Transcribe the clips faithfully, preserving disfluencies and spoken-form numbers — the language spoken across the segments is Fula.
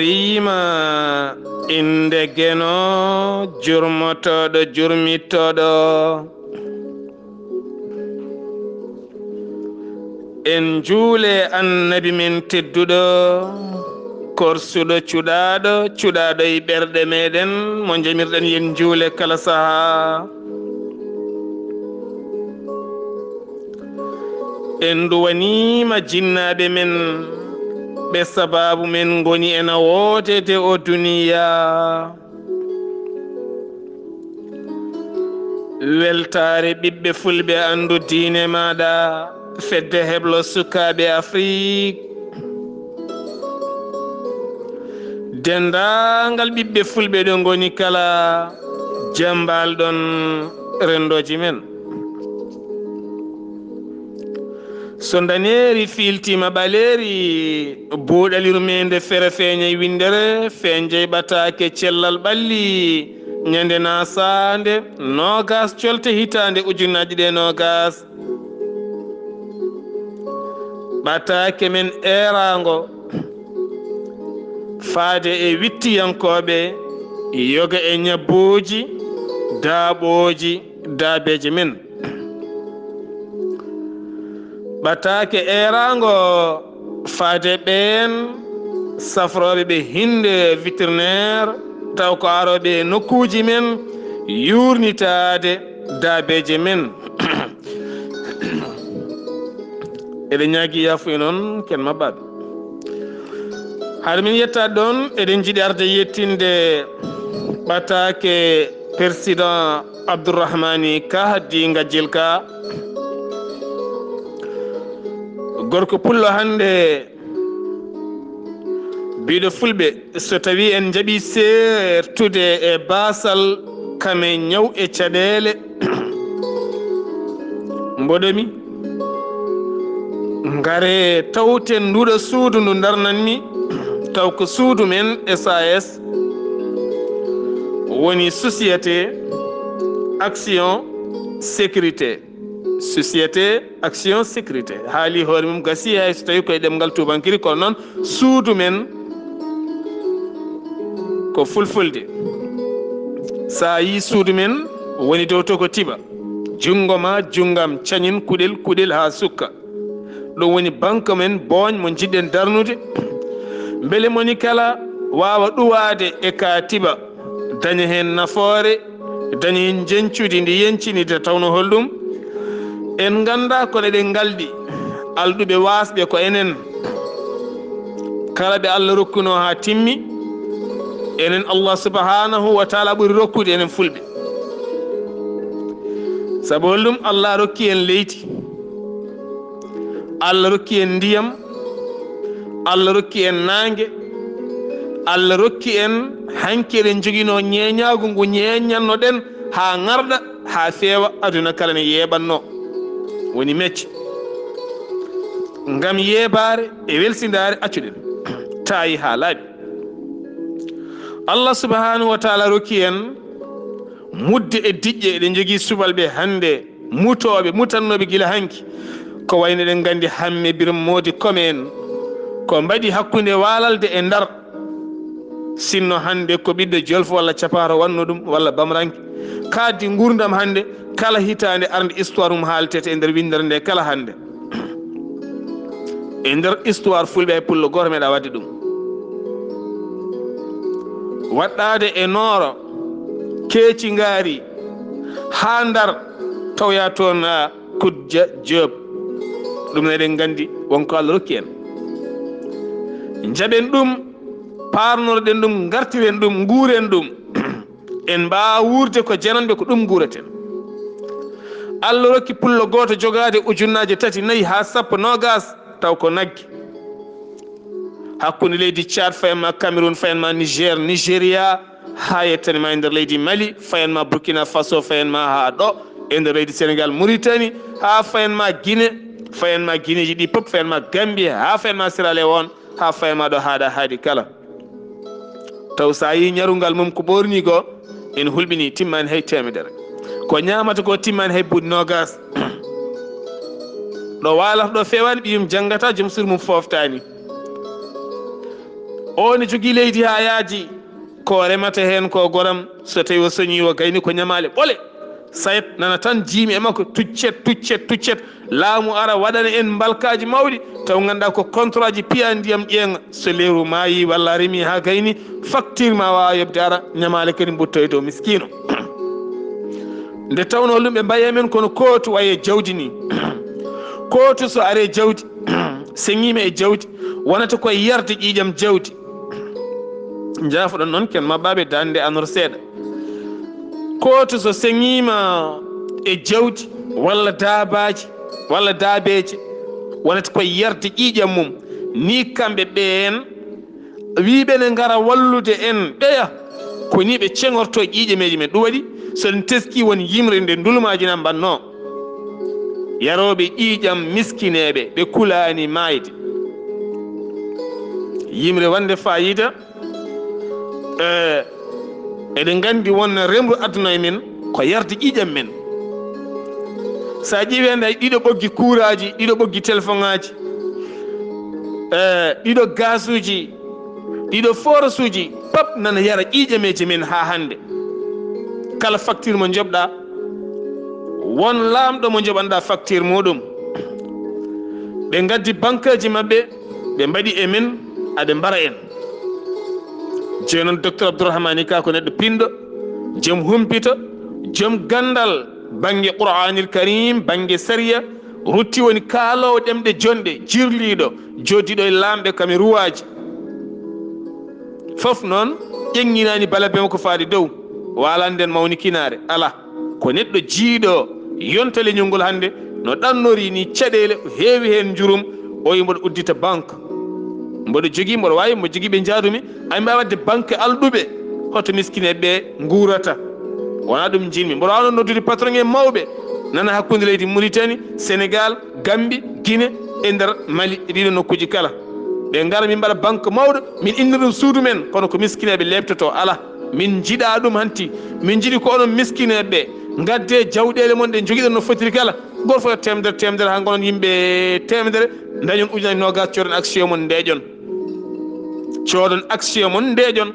Wiima innde Geno, jurmotooɗo, jurmitooɗo. En njuule Annabi men tedduɗo, korsuɗo, cuɗaaɗo, cuɗaaɗo e ɓerɗe meɗen, mo njamirɗen yen njuule kala sahaa. En nduwaniima jinnaaɓe men, ɓe sabaabu men ngoni ena wooteede o duniya. Weltaare ɓiɓɓe fulɓe anndu diine maaɗa, fedde heblo sukaaɓe Afrik. Denndaangal ɓiɓɓe fulɓe ɗo ngoni kala, jambal ɗon renndooji men. So ndaneeri fiiltiima ɓaleeri, buuɗal yurmeende fere feeñay winndere, feeñjay ɓataake cellal ɓalli, ñande naasaande, noogaas colte hitaande ujunnaaji ɗe noogaas. Ɓataake men eeraango, faade e wittiyankooɓe, yoga e ñabbuuji, daaɓooji, daabeeje men. Ɓataake eeraango faade ɓeen safrooɓe ɓe hinnde vétérinaire, taw ko arooɓe e nokkuuji men, yuurnitaade daabeeje men. Eɗen ñaagi yaafuya noon, ken maɓɓaaɓe. Hade min yettaade ɗoon, eɗen njiɗi arde yettinde ɓataake Persidan Abdourahmani Ka, Di Ngajjel Ka. Gorko pullo hannde, biɗo fulɓe, so tawi en njaɓi seertude e baasal kame ñaw e caɗeele, mboɗo mi ngare tawten nduɗo suudu ndu darnan mi, taw ko suudu men S A S woni société action sécurité. Société action sécurité. Haali hoore mum gasi hay so tawi koye ɗemngal tubankiri, kono noon suudu men ko fulfulde. So a yii suudu men woni dow to ko tiba. Junngo ma, junngam, cañin kuɗel, kuɗel haa sukka. Ɗum woni banque men booñ mo njiɗɗen darnude. Mbele moni kala waawa ɗuwaade e ka tiba, daña heen nafoore, daña heen njeñcudi ndi yeñcini de tawno holɗum? En nganndaa kono eɗen ngalɗi alɗuɓe waasɓe ko enen. Kala ɓe Allah rokkunoo haa timmi, enen Allah subhanahu wa taala ɓuri rokkude enen fulɓe. Sabu holɗum? Allah rokki en leydi. Allah rokki en ndiyam, Allah rokki en naange, Allah rokki en hanki eɗen njoginoo ñeeñaagu ngu ñeeñannoɗen haa ŋarɗa, haa feewa, aduna kala ne yeeɓannoo. Woni mecce. Ngam yeebaare e welsindaare accuɗen. Taayi haa laaɓi. Allah subhanahu wa taala rokki en mudde e diƴƴe, eɗen njogii subalɓe hannde mutooɓe, mutannooɓe gila hanki. Ko wayno eɗen nganndi Hamme Birom Moodi Kome en, ko mbaɗi hakkunde Waalalde e Ndar. Sinno hannde ko ɓiɗɗo Jolfo walla Capaaro wannoo ɗum, walla Bamranke, kaaddi nguurndam hannde, kala hitaande arnde histoire mum haaltete e nder winndere nde kala hannde. E nder histoire fulɓe hay pullo gooto meeɗaa waɗde ɗum. Waɗɗaade e Nooro, Keeci Ngaari, haa Ndar, tawoya toon, ah, Kujja Joob. Ɗum eɗen nganndi won ko Allah rokki en. Njaɓen ɗum, paarnorɗen ɗum, ngartiren ɗum, nguuren ɗum. En mbaawa wuurde ko jananɓe, ko ɗum nguureten. Allah rokki pullo gooto jogaade ujunnaaje tati, nayi haa sappo, noogaas, taw ko nagge. Hakkunde leydi Tchad, fayan ma Cameroun, fayan ma Niger, Nigeria, haa yettani ma e nder leydi Mali, fayan ma Burkina Faso, fayan ma haa ɗo e nder leydi Sénégal, Mauritanie, haa fayan ma Guinée, fayan ma Guinéeji ɗi pop, fayan ma Gambie, haa fayan ma Sierra Leone, haa fayan ma ɗo haaɗa haadi kala. Taw so a yii ñarungal mum ko ɓoorni goo, en hulɓini, timmaani hay teemedere. Ko ñaamata ko timmaani hay buuɗi noogaas. Ɗo waalata ɗo feewaani, ɓiyum janngata, joom suudu mum fooftaani. O ne jogii leydi haa yaadi, ko remata heen ko goram, so tawi o soñii o gayni ko ñamaale ɓole. Sayat nana tan jiimi e makko, tuccet, tuccet, tuccet. Laamu ara waɗana en mbalkaaji mawɗi, taw ngannduɗaa ko contrat ji piya ndiyam ƴeeŋa. So leeru maayi walla a remi haa gayni, facture ma waawa yoɓde ara, ñamaale kadi mbuttoy dow miskiino. Nde tawnoo ɗum ɓe mbayi e men kono kootu waye jawdi ni. Kootu so are jawdi, seŋiima e jawdi, wonata koye yarde ƴiiƴam jawdi. Njaafoɗon noon ken maɓɓaaɓe daande anor seeɗa. Kootu so seŋiima e jawdi walla daabaaji walla daabeeje, wonata koye yarde ƴiiƴam mum. Ni kamɓe ɓeen wiiɓe ne ngara wallude en ɓeya, ko ni ɓe ceŋorto ƴiiƴameeji men. Ɗum waɗi, so en teski won yimre nde ndulmaaji na mbannoo. Yarooɓe ƴiiƴam miskineeɓe, ɓe kulaani maayde. Yimre wonde faayiida, eh, eɗen nganndi won remru aduna e men, ko yarde ƴiiƴam men. So a ƴeewi hannde hay ɗiɗo ɓoggi kuuraaji, ɗiɗo ɓoggi telefoŋaaji, eh, ɗiɗo gaasuuji, ɗiɗo forasuuji, pap nana yara ƴiiƴameeji men haa hannde. Kala facture mo njoɓɗaa, won laamɗo mo njoɓanɗaa facture muɗum. Ɓe ngaddi bankeeji maɓɓe, ɓe mbaɗi e men, aɓe mbara en. Jooni noon, Docteur Abdourahmani Ka ko neɗɗo pinɗo, joom humpito, joom ganndal bannge Qur'aanil Kariim, bannge sariya, rutti woni kaaloowo ɗemɗe jonɗe, jirliiɗo, jooɗiiɗo e laamɓe kam e ruwaaji. Fof noon ƴeŋŋinaani balabe makko faade dow, waalande en mawnikinaare, alaa. Ko neɗɗo jiiɗo yonta leñol ngol hannde, no ɗannori ni caɗeele, o heewi heen njurum, o yi mboɗo uddita banque. Mboɗo jogii, mboɗo waawi, mboɗo jogii ɓe njaadumi, ay mbaɗa waɗde banque alɗuɓe, hoto miskineeɓe ɓe nguurata. Wonaa ɗum njiɗmi. Mboɗo waawno noddude patron en mawɓe, nana hakkunde leydi Mauritanie, Sénégal, Gambie, Guinée, e nder Mali, e ɗiɗo nokkuuji kala. Ɓe ngara, min mbaɗa banque mawɗo, min innira ɗum suudu men, kono ko miskineeɓe leeptotoo, alaa. Min njiɗaa ɗum hanti. Min njiɗi ko onon miskineeɓe ɓe, ngaddee jawɗeele mon ɗe njogiɗon no fotiri kala. Gooto fof yo teemedere, teemedere, haa ngonon yimɓe teemedere, ndañon ujunaaji noogaas, cooden action mon, ndeeƴon. Coodon action mon, ndeeƴon.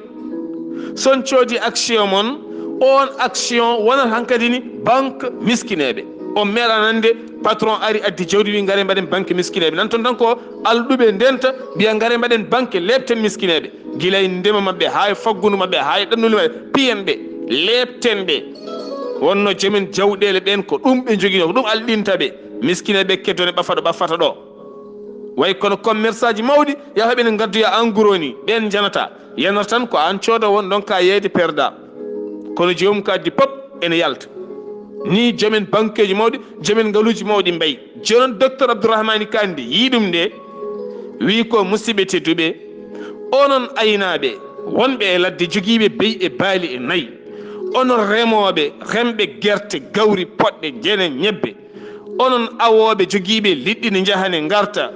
So on coodi action mon, on action wonat hankadi ni banque miskineeɓe. On meeɗaa nande patron ari, addi jawdi, wi, "Ngare mbaɗen banque miskineeɓe." Nan toon tan ko alɗuɓe ndenta, mbiya, "Ngare mbaɗen banque, leepten miskineeɓe." Gila e ndema maɓɓe, haa e faggundu maɓɓe, haa e ɗannule maɓɓe, piyen ɓe, leepten ɓe. Wonno joomen jawɗeele ɓeen, ko ɗum ɓe njoginoo, ko ɗum alɗinta ɓe. Miskineeɓe keddone ɓafa ɗo ɓafata ɗo. Way kono commerçant ji mawɗi, yaha ɓe ne ngaddoya en gros ni, ɓeen njanata. Yanata tan ko aan coodoowo, ndonka yeeyde, perda. Kono joomum ko addi pop ene yalta. Ni joomen banqueeji mawɗi, joomen ngaluuji mawɗi mbayi. Jooni noon, Docteur Abdourahmani Kandi yii ɗum nde, wii ko, "Musidɓe tedduɓe, onon aynaaɓe wonɓe e ladde, jogiiɓe beyi e baali e nayi, onon remooɓe, remɓe gerte, gawri, poɗɗe, jene, ñebbe, onon awooɓe jogiiɓe liɗɗi ne njaha ne ngarta,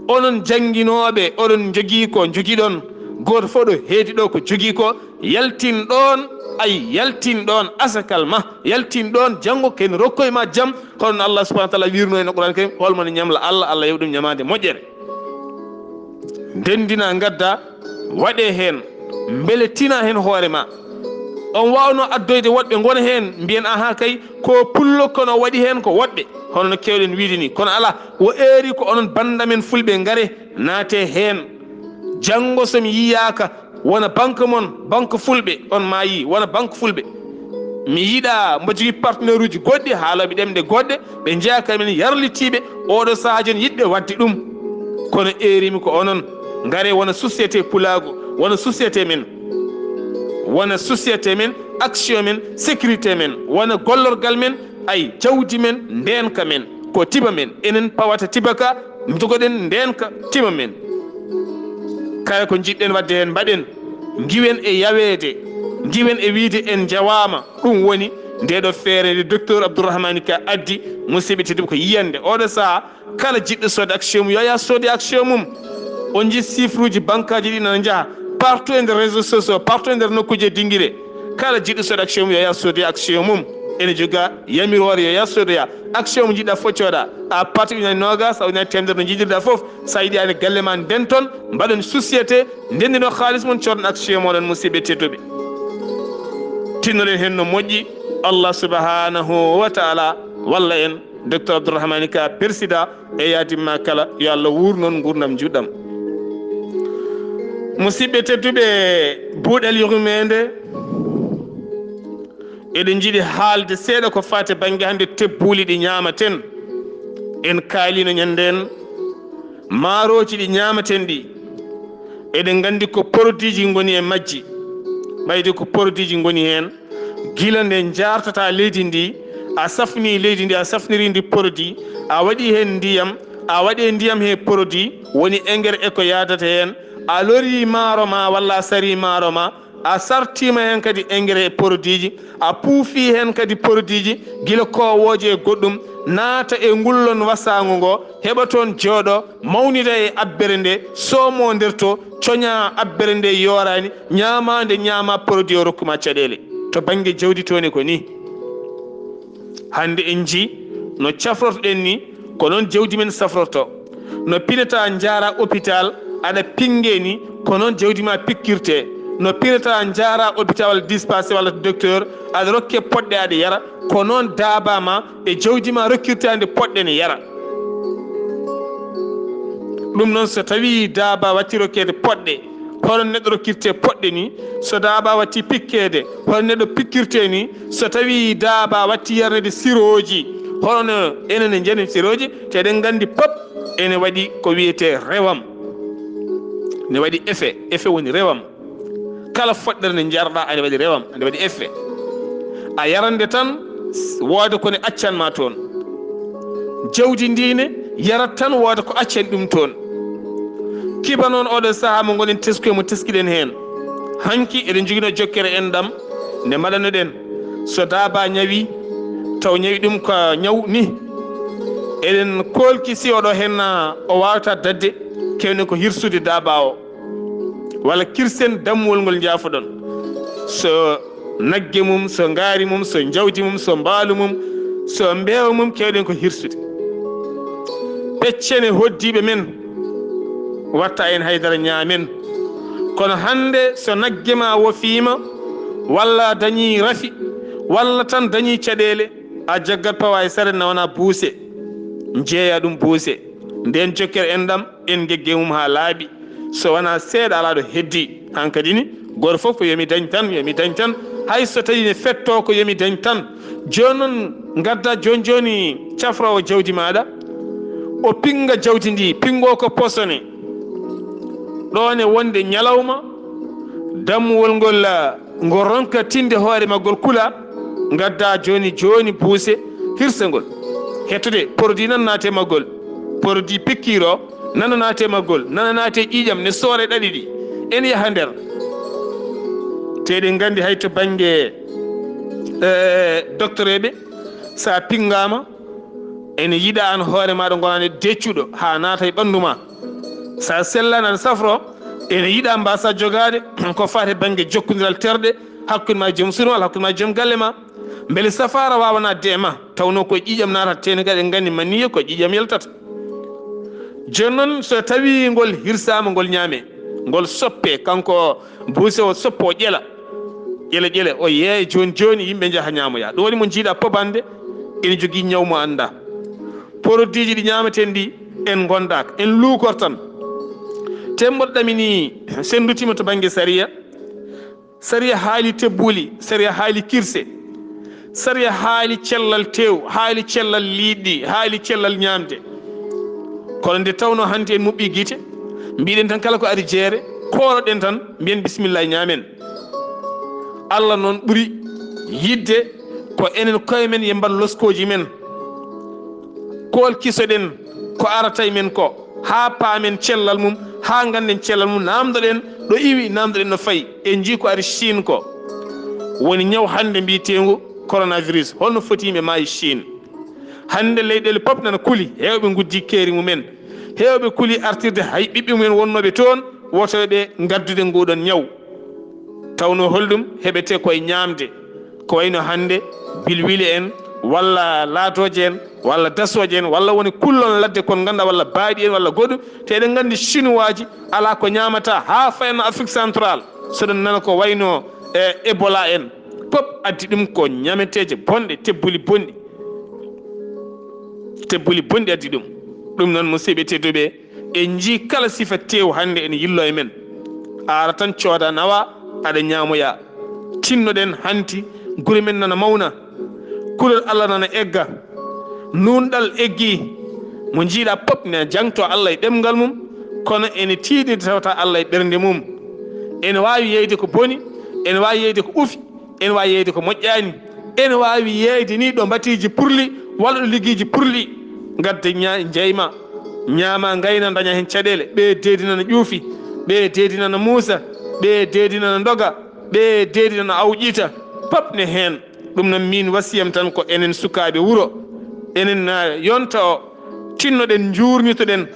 onon jannginooɓe, oɗon njogii ko njogiɗon, gooto fof ɗo heedi ɗo ko jogii ko, yaltin ɗoon, ay, yaltin ɗoon asakal ma, yaltin ɗoon, janngo ken rokkoy ma jam, hono no Allah subhanahu wa taala wiirno en Qur'an Karim, holmo ne ñamla Allah, Allah yew ɗum ñamaande moƴƴere." Ndenndina, ngadda, waɗe heen, mbele tina heen hoore ma. On waawno addoyde woɗɓe ngona heen, mbiyen, "Aha kay, ko pullo, kono waɗi heen ko woɗɓe." Hono no keewɗen wiide ni. Kono alaa, wo eeri ko onon bannda men fulɓe, ngare, naate heen. Janngo so mi yiyaaka, wona banque mon, banque fulɓe, on maayi, wona banque fulɓe. Mi yiɗaa mbo jogii partenaire uji goɗɗi, haalooɓe ɗemɗe goɗɗe, ɓe njeya ka men yarlitiiɓe, oɗo sahaa jooni yiɗɓe waɗde ɗum. Kono eerimi ko onon, ngare wona société pulaagu, wona société men, wona société men, action men, sécurité men, wona gollorgal men, ay, jawdi men, ndeenka men, ko tiba men, enen pawata tiba ka, njogoɗen ndeenka tiba men. Kala ko njiɗɗen waɗde heen, mbaɗen, ngiwen e yaweede, ngiwen e wiide en njawaama. Ɗum woni nde ɗo feere nde Docteur Abdourahmani Ka addi, musidɓe tedduɓe, ko yiyannde. Oɗo sahaa, kala jiɗɗo soodde action mum, yo yaa soodi action mum. On njii chiffre uji banque aji ɗi nana njaha partout e nder réseaux sociaux, partout e nder nokkuuje dingire. Kala jiɗɗo soodde action mum, yo yaa soodi action mum. ene joga yamiroore yo yah sodoya. Action mo njiɗɗa fof cooda. À partir ujunaaji noogas, a ujunaaji teemedere no njiɗirɗa fof. So a yiɗi ane galle ma nden toon, mbaɗon société, ndenndino haalis mon, coodon action moɗon, musidɓe tedduɓe. Tinnoɗen heen no moƴƴi, Allah subhanahu wa taala walla en. Docteur Abdourahmane Ka, président, e yaadimma kala, yo Allah wuurnon nguurndam njuɗɗam. Musidɓe tedduɓe, buuɗal yurmeende, eɗen njiɗi haalde seeɗa ko faati bannge hannde tebbuuli ɗi ñaamaten. En kaalino ñanndeen maarooji ɗi ñaamaten ɗi. Eɗen nganndi ko produitji ngoni e majji. Ɓayde ko produitji ngoni heen. Gila nde njaartata leydi ndi, a safni leydi ndi, a safniri ndi produit, a waɗi heen ndiyam, a waɗi ndiyam he produit, woni engrais e ko yaadata heen. A lori maaro ma walla a sari maaro ma, a sartiima heen kadi engrais e produitji, a puufi heen kadi produitji, gila koowooje e goɗɗum, naata e ngullon wasaango ngo, heɓa toon jooɗo, mawnida e abbere nde, soomo nder to, coña abbere nde yooraani, ñaama nde ñaama produit o rokkuma caɗeele. To bannge jawdi toon e ko ni. Hannde en njii no cafrortoɗen ni, ko noon jawdi men safrorto. No pinata njaara hôpital, aɗa pinnge ni, ko noon jawdi ma pikkirte. No pinata njaara hôpital walla dispassé walla docteur, aɗa rokke poɗɗe aɗa yara, ko noon daaba ma e jawdi ma rokkirtaande poɗɗe ne yara. Ɗum noon, so tawi daaba watti rokkeede poɗɗe, hono neɗɗo rokkirte poɗɗe ni, so daaba watti pikkeede, hono neɗɗo pikkirte ni, so tawi daaba watti yarneede sirooji, hono enen e njenen sirooji, te eɗen nganndi pop ene waɗi ko wiyetee rewam. Ne waɗi effet, effet woni rewam. Kala foɗɗere nde njarɗa, ene waɗi rewam, ene waɗi effet. A yarande tan, wooda ko ne accan ma toon. Jawdi ndi ne yarat tan, wooda ko accan ɗum toon. Kiba noon oɗo sahaa mo ngonen tesko e mo teskiɗen heen. Hanki eɗen njogino jokkere enɗam nde mbaɗanoɗen. So daaba ñawi, taw ñawi ɗum ko ñaw ni. Eɗen koolki si oɗo heen o waawata daɗde, kewne ko hirsude daaba o. Walla kirsen dammuwol ngol njaafoɗon. So nagge mum, so ngaari mum, so jawdi mum, so mbaalu mum, so mbeewa mum, kewɗen ko hirsude. Peccene hoddiiɓe men, watta en haydara ñaamen. Kono hannde so nagge ma wofiima, walla dañii rafi, walla tan dañii caɗeele, a jaggat pawa e saret na wona buuse. Njeeya ɗum buuse. Ndeen jokkere enɗam, en gegge mum haa laaɓi. So wonaa seeɗa alaa ɗo heddi. Hankadi ni, gooto fof ko yo mi dañ tan, yo mi dañ tan. Hay so tawi ne fettoo ko yo mi dañ tan. Jooni noon, ngadda jooni jooni cafroowo jawdi maaɗa. O pinnga jawdi ndi, pinngoo ko posone. Ɗoon e wonde ñalawma, dammuwol ngol, ah, ngo ronka tinde hoore maggol kula, ngadda jooni jooni buuse, hirsa ngol. Hettude, produit nan naate maggol. Produit piqûre o, nana naate maggol, nana naate ƴiiƴam, ne soore ɗaɗi ɗi. En yaha nder. Te eɗen nganndi hay to bannge, eh, doctoreeɓe, so a pinngaama, ene yiɗa aan hoore maaɗa ngonaa neɗɗo deccuɗo haa naata e ɓanndu ma. So a sellaani aɗa safroo, ene yiɗa mbaasa jogaade ko faati bannge jokkondiral terɗe hakkunde ma e joom suudu ma, walla hakkunde ma e joom galle ma. Mbele safaara waawa naatde e ma, tawnoo ko e ƴiiƴam naatata, te ne kadi en nganndi maniyu ko e ƴiiƴam yaltata. Jooni noon, so tawii ngol hirsaama, ngol ñaamee, ngol soppee, kanko buuse o soppa, o ƴela. Ƴele ƴele, o yeeya jooni jooni, yimɓe njaha ñaamoya. Ɗum waɗi mo njiiɗa pobande, ene jogii ñaw mo anndaa. Produitji ɗi ñaamaten ɗi, en ngondaaka, en luukortan. Te mboɗo ɗamini, so en nduttiima to bannge sariya, sariya haali tebbuuli, sariya haali kirse, sariya haali cellal teew, haali cellal liɗɗi, haali cellal ñaamde. Kono nde tawnoo hannde en muɓɓii gite, mbiɗen tan kala ko ari jeere, kooroɗen tan, mbiyen bismillah, ñaamen. Allah noon ɓuri yiɗde ko enen koye men yo mbaɗ loskooji men. Koolkisoɗen ko arata e men ko, haa paamen cellal mum, haa ngannden cellal mum, naamndoɗen ɗo iwi, naamndoɗen no fayi. En njii ko ari Chine ko. Woni ñaw hannde mbiyeteengu coronavirus. Holno foti yimɓe maayi Chine? Hannde leyɗeele pop nana kuli, heewɓe nguddii keeri mumen. Heewɓe kuli artirde hay ɓiɓɓe mumen wonnooɓe toon, wotooɓe ngaddude nguuɗoon ñaw. Tawnoo holɗum heɓetee koye ñaamde? Ko wayno hannde bilwili en, walla laatooje en, walla dasooje en, walla woni kullon ladde kon ngannduɗaa, walla baayɗi en, walla goɗɗum. Te eɗen nganndi Chinois ji alaa ko ñaamata haa fayanno Afrique Central. So ɗon nana ko wayno e Ebola en, pop addi ɗum ko ñameteeje bonɗe, tebbuli bonɗi. Tebbuli bonɗi addi ɗum. Ɗum noon, musidɓe tedduɓe, en njii kala sifa teewu hannde ene yillo e men. A ara tan cooda nawa, aɗa ñaamoya. Tinnoɗen hanti, gure men nana mawna. Kulol Allah nana egga. Nuunɗal eggi. Mo njiiɗa pop ne jangto Allah e ɗemngal mum, kono ene tiiɗi nde tawata Allah e ɓernde mum. Ene waawi yeyde ko boni, ene waawi yeyde ko ufi, ene waawi yeyde ko moƴƴaani, ene waawi yeyde ni ɗo mbatiiji purli, walla ɗo liggiiji purli. Ngadde ña-, njeyma, ñaama, ngayna, daña heen caɗeele. Ɓe deedi nana ƴuufi, ɓe deedi nana muusa, ɓe deedi nana ndoga, ɓe deedi nana awƴita. Pop ne heen. Ɗum noon, miin wasiyam tan ko enen sukaaɓe wuro, enen, ah, yonta o, tinnoɗen, njuurnitoɗen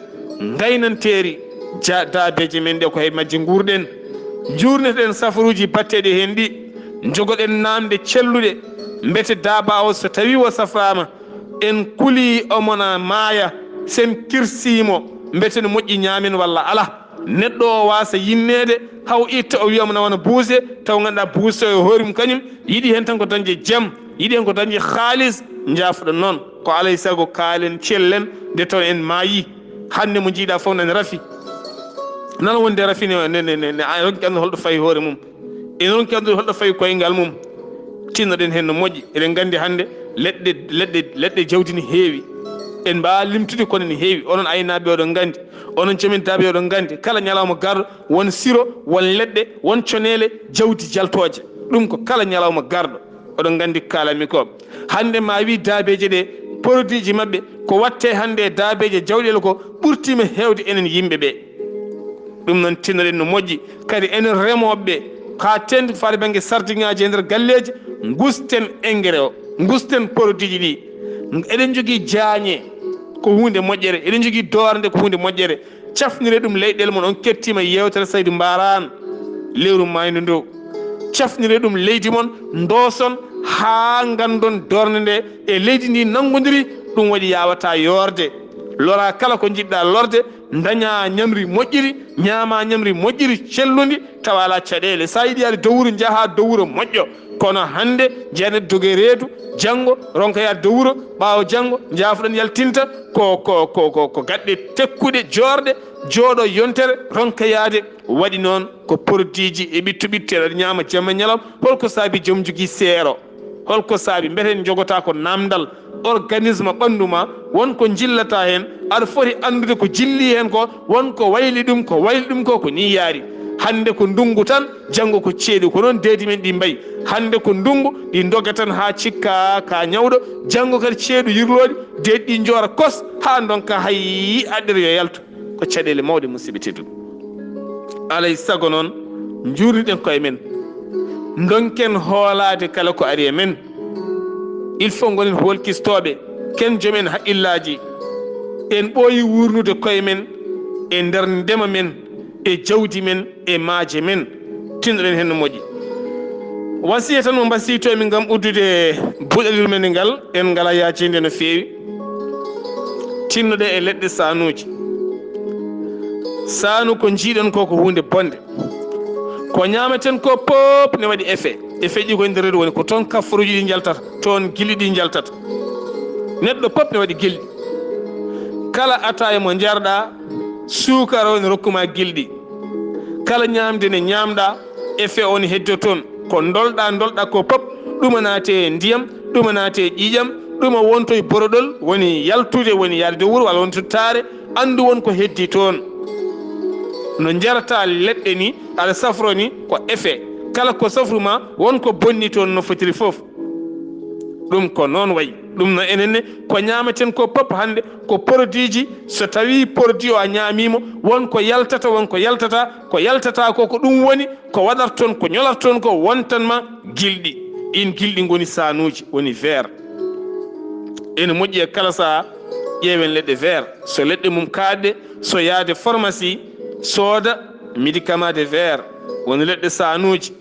ngaynanteeri ja-, daabeeje men ɗe, ko he majje nguurɗen. Njuurnitoɗen safaruuji batteeɗi heen ɗi, njogoɗen naamnde celluɗe, mbete daabaa o so tawii o safraama, en kulii omona maaya, sen kirsii mo, mbete no moƴƴi ñaamen walla alaa. Neɗɗo o waasa yinneede, haw itta o wiya mo na wona buuse, taw ngannduɗaa buuse o e hoore mum kañum, yiɗi heen tan ko dañde jam, yiɗi heen ko dañde haalis, njaafoɗon noon. Ko alaa e sago kaalen, cellen, nde taw en maayi. Hannde mo njiiɗaa fof nana rafi. Nana wonde rafi ne, ne, ne, ne, ne, a ronki anndude holɗo fayi hoore mum. Ene ronki anndude holɗo fayi koyngal mum. Tinnoɗen heen no moƴƴi. Eɗen nganndi hannde leɗɗe, leɗɗe, leɗɗe jawdi ne heewi. En mbaawa limtude kono ne heewi. Onon aynaaɓe oɗon nganndi. Onon jomintaaɓe oɗon nganndi. Kala ñalawma garɗo won siro, won leɗɗe, won coneele, jawdi jaltooje. Ɗum ko kala ñalawma garɗo. Oɗon nganndi ko kaalanmi ko. Hannde ma wi daabeeje ɗe, produit ji maɓɓe, ko watte hannde e daabeeje jawɗele ko ɓurtiima heewde enen yimɓe ɓe. Ɗum noon tinnoɗen no moƴƴi. Kadi enen remooɓe ɓe, haa teeŋti ko faati bannge sardiŋaaji e nder galleeji, ngusten engrais o, ngusten produit ji ɗi. Eɗen njogii jaañe ko huunde moƴƴere, eɗen njogii doornde ko huunde moƴƴere. Cafnire ɗum leyɗeele mon, on kettiima yeewtere Saydu Mbaaraan lewru maayndo ndu. Cafnire ɗum leydi mon, ndooson haa nganndon doornde nde e leydi ndi nanngodiri, ɗum waɗi yaawataa yoorde. Lora kala ko njiɗɗaa lorde, ndañaa ñamri moƴƴiri, ñaamaa ñamri moƴƴiri, cellundi, tawa alaa caɗeele. So a yiɗi yaade dowuru, njahaa dowuro moƴƴo. Kono hannde, njeyaɗen doge reedu, janngo, ronka yaade dowuro, ɓaawo janngo, njaafoɗen yaltinta, ko, ko, ko, ko, ko gaɗɗe tekkuɗe, joorɗe, jooɗo yontere, ronka yaade. Waɗi noon ko produit ji e ɓitto ɓitteɗo, aɗa ñaama jamma e ñalawma. Holko saabi joom jogii seero? Holko saabi? Mbeten jogotaa ko naamndal organisme ɓanndu ma, won ko njillata heen, aɗa foti anndude ko jilli heen ko, won ko wayli ɗum, ko wayli ɗum ko, ko nii yaari. Hannde ko ndunngu tan, janngo ko ceeɗu. Ko noon deedi men ɗi mbayi. Hannde ko ndunngu, ɗi ndoga tan haa cikka ka ñawɗo, janngo kadi ceeɗu yirlooɗi, deedi ɗi njoora kos haa ndonka hay aɗɗere yo yaltu. Ko caɗeele mawɗe, musidɓe tedduɓe. Alay sago noon, njuurniten koye men. Ndonken hoolaade kala ko ari e men. Il faut ngonen hoolkistooɓe, ken joom en haqqillaaji. En ɓooyi wuurnude koye men e nder ndema men, e jawdi men, e maaje men. Tinnoɗen heen no moƴƴi. Wasiya tan mo mbasiytoo-mi ngam uddude buɗalirmel ngal, en ngalaa yaajinde no feewi. Tinnoɗen e leɗɗe saanuuji. Saanu ko njiiɗon ko, ko huunde bonde. Ko ñaameten ko pop ne waɗi effet. Effet ji ko e nder reedu woni, ko toon kaffaruuji ɗi njaltata, toon gilɗi ɗi njaltata. Neɗɗo pop ne waɗi gilɗi. Kala ataaya mo njarɗaa, suukara o ne rokku ma gilɗi. Kala ñaamde nde ñaamɗaa, effet o ne heddoo toon. Ko ndolɗaa, ndolɗaa ko pop, ɗuma naate e ndiyam, ɗuma naate e ƴiiƴam, ɗuma wonto e boroɗol, woni yaltude, woni yaade dow wuro, walla wonto taare, anndu won ko heddii toon. No njarataa leɗɗe ni, aɗa safro ni, ko effet. Kala ko safru ma, won ko bonni toon no fotiri fof. Ɗum ko noon wayi. Ɗum no enen ne, ko ñaameten ko pop hannde, ko produit ji, so tawii produit o a ñaamii mo, won ko yaltata, won ko yaltata, ko yaltata ko, ko ɗum woni, ko waɗarton, ko ñolarton ko, wontan ma gilɗi. Ɗiin gilɗi ngoni saanuuji, woni verre. Ene moƴƴi e kala sahaa, ƴeewen leɗɗe verre. So leɗɗe mum kaaɗɗe, so yaade pharmacie, sooda médicament de verre, woni leɗɗe saanuuji.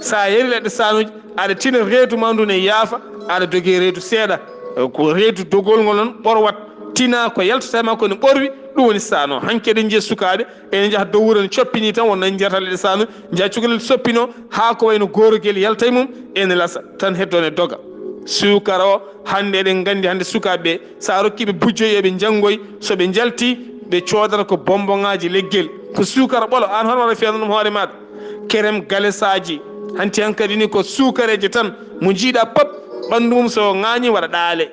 So a yari leɗɗe saanuuji, Aɗa tina reedu ma ndu ne yaafa, aɗa dogee reedu seeɗa. Ko reedu dogol ngol noon ɓorwat, tina ko yaltata e makko ne ɓorwi, ɗum woni saano. Hanki eɗen njiya sukaaɓe, ene njaha dow wuro ne coppini tan, wonno en njiyata leɗɗe saano, njaha cukalel soppino, haa ko wayno goorogel yalta e mum, ene lasa tan heddo ne doga. Suukara o, hannde eɗen nganndi hannde sukaaɓe ɓe, so a rokki ɓe bujjoy eɓe njanngoy, so ɓe njalti, ɓe coodata ko bonbongaaji leggel, ko suukara ɓolo, aan hono waɗa fiyano ɗum hoore maaɗa. Kerem galesaaji, hanti hankadi ni ko suukareeje tan, mo njiiɗa pop, ɓanndu mum so ŋaañi waɗa ɗaale.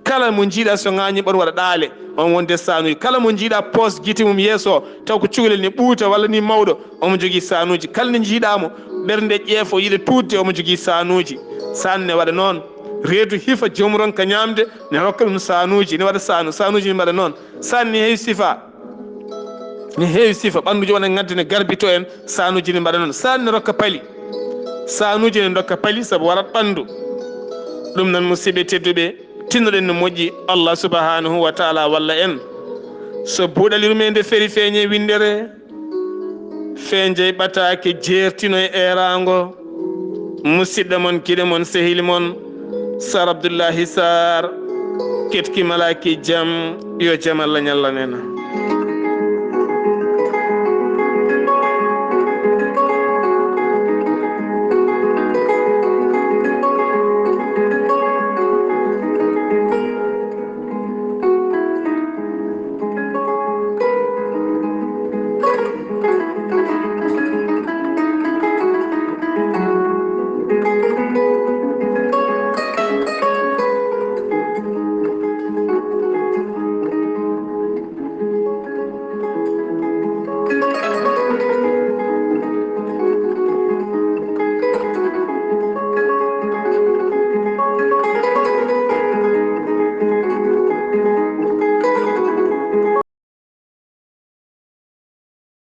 Kala mo njiiɗa so ŋaañi ɓon waɗa ɗaale, on wonde saanuji. Kala mo njiiɗa poos gite mum yeeso, taw ko cukalel ni ɓuuta walla ni mawɗo, omo jogii saanuji. Kala nde njiiɗa mo, ɓernde ƴeefo yiɗa tuutde, omo jogii saanuji. Saan ne waɗa noon. Reedu hifa joom ronka ñaamde, ne rokka ɗum saanuji, ne waɗa saanu, saanuji ne mbaɗa noon. Saan ne heewi sifa, ne heewi sifa, ɓanndu jo wona ŋadde ne garbito en, saanuji ne mbaɗa noon. Saan ne rokka pali, saanuji ne ndokka pali sabu warat ɓanndu. Ɗum noon, musidɓe tedduɓe, tinnoɗen no moƴƴi, Allah subhanahu wa taala walla en. So buuɗali rumende feri feeñe winndere, feenjey ɓataake jeertino e eeraango. Musidɗo mon, giɗo mon, sehil mon, Sar Abdullahi Sar, ketki malaaki jam, yo jam Allah ñalla nena.